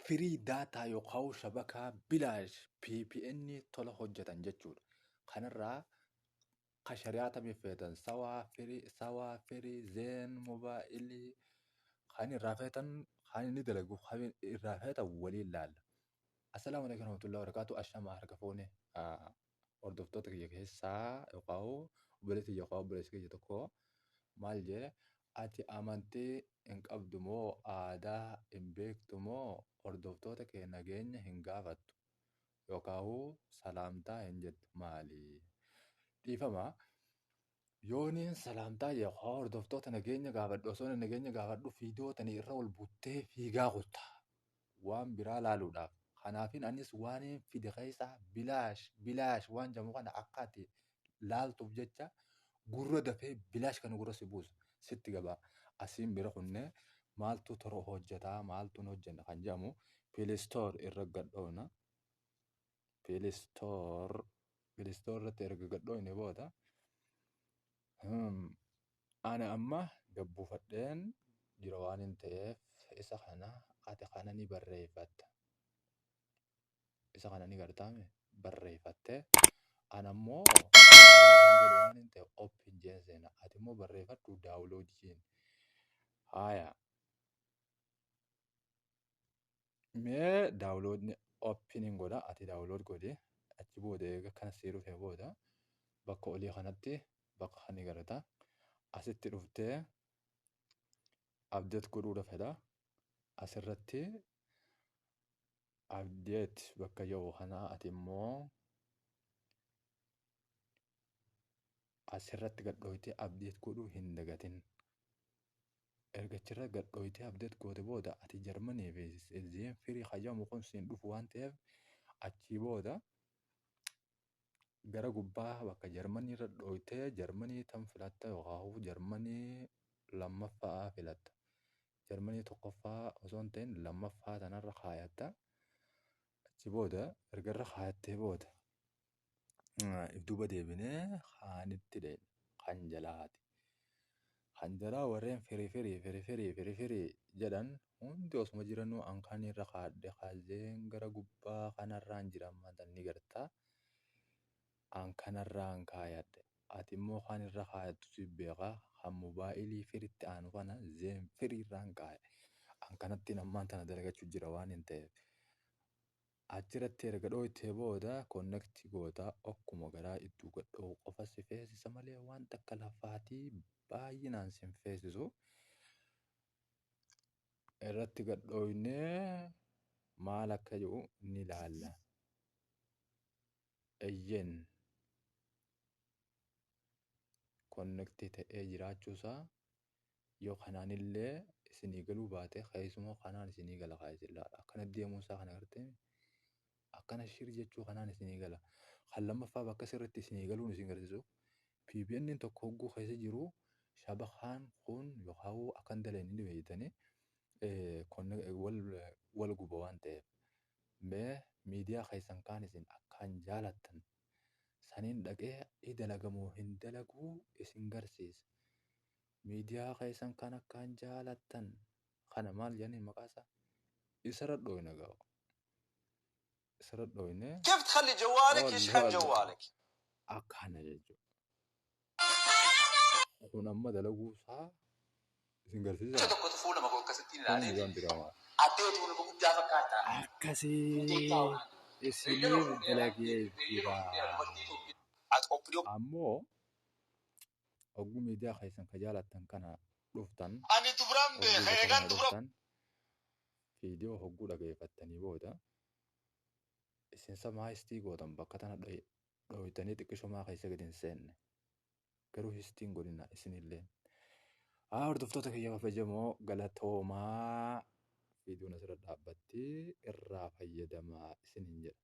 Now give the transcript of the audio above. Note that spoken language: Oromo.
Free data yookaan shabakaa bilaash PPN tola hojjetan jechuudha. Kanarraa ka shari'aa tamiif feetan sawaa firii sawaa firii zeen mobaayilii kan irraa feetan kan inni dalagu kan irraa feetan waliin laalla. Assalaamu alaikum warahmatullahi wabarakatuh. Ashama harka fuune hordoftoota kiyya keessaa yookaan obboleessi kiyya yookaan obboleessi kiyya tokko maal jee ati amantii hin qabdu moo aadaa hin beektu moo hordoftoota kee nageenya hin gaafattu yookaan salaamtaa hin jettu maali? Dhiifama. Yooniin salaamtaa yookaan hordoftoota nageenya gaafadhu osoo inni nageenya gaafadhu fiidoo tanii irra ol buttee fiigaa kutta. Waan biraa laaluudhaaf. Kanaafin anis waaniin fide keessaa bilaash bilaash waan jedhamu kana akka ati laaltuuf jecha gurra dafee bilaash kana gurra si buusa. Sitti gabaa. Asiin bira kunne maaltu toro hojjetaa maaltu hin hojjenne kan jedhamu Play Store irra gadhoona. Play Store Play Store irratti erga gadhoone booda ani amma gabbuufadheen jira waan hin ta'eef isa kana ati kana ni barreeffatta. Isa kana ni gartaame barreeffatte. Ana ammoo download waan hin ta'eef open jeen seena. Ati immoo barreeffadhu download jeen. Haaya. Mee download open hin godha ati download godhi achi booda eega kana sii dhufe booda bakka olii kanatti bakka kan garata asitti dhuftee update godhuudha fedha asirratti update bakka jedhu kana ati immoo asirratti gad dhooytee update godhuu hin dagatin. Erga achirra gad dhooytee update goote booda ati Jarmanii fi Zeen firii hajamu kun siin dhufu waan ta'eef achii booda gara gubbaa bakka Jarmanii irra dhooytee Jarmanii tam filatta yookaan Jarmanii lammaffaa filatta. Jarmanii tokkoffaa osoo hin ta'in lammaffaa tanarra kaayatta. Achi booda erga irra kaayattee booda if duuba deebinee kaanitti deebina. Kan jalaati. Kan jalaa warreen firii firii firii firii firii firii jedhan hundi osuma jiranuu an kan irra kaadhe kaazeen gara gubbaa kanarraan jira ammaan tan ni garta. An kanarraan kaayadhe. Ati immoo kan irra kaayattu si beeka. Kan mobaayilii firitti aanu kana zeen firii irraan kaaye. An kanattiin ammaan tana dalagachuu jira waan hin ta'eef. Achirratti erga dhooytee booda connect goota okkuma garaa idduu gad dhoohu qofa si feesisa malee waan takka lafaatii baay'inaan sin feesisu. Irratti gad dhooynee maal akka jedhu ni laalla. Eyyeen connect ta'ee jiraachuusaa Yoo kanaanillee isinii galuu baate keessumoo kanaan isinii gala kaa isin laala. Akkana deemuu isaa kana gartee akkana shir jechuu kanaan isinii gala. Kan lammaffaa bakka sirriitti isinii galuun isin garsiisu PBN tokko hogguu keessa jiru shabakaan kun yookaan akka hin dalayne ni beektanii wal guba waan ta'eef. Mee miidiyaa keessan kaan isin akkaan jaalattan saniin dhaqee i dalagamoo hin dalaguu isin garsiisa. Miidiyaa keessan kan akkaan jaalattan kana maal jedhanii maqaa isaa isarra dhooyna gaa isarra dhooyne كيف تخلي جوالك يشحن Wallah. جوالك Akkana jechuudha. Kun amma dalaguu isaa isin garsiisa. Tokkotu fuula makoo akkasittiin Kun ilaalee waan diraamaa. Addee nama guddaa fakkaata. Akkasii isiniif dalagee jira. Ati obbidoo Ammoo hogguu miidiyaa keessan ka jaalattan kana dhuftan Ani dubraan hogguu beeka bakka eegaan kana dubra dhuftan viidiyoo hogguu dhageeffattanii booda isin samaa histii gootan bakka tana dhoytanii xiqqishumaa keessa gadi hin seenne. Garuu histii hin godhina isinillee. Haa hordoftoota kiyya kabajamoo galatoomaa viidiyoon asirra dhaabbatti irraa fayyadamaa isiniin jedha.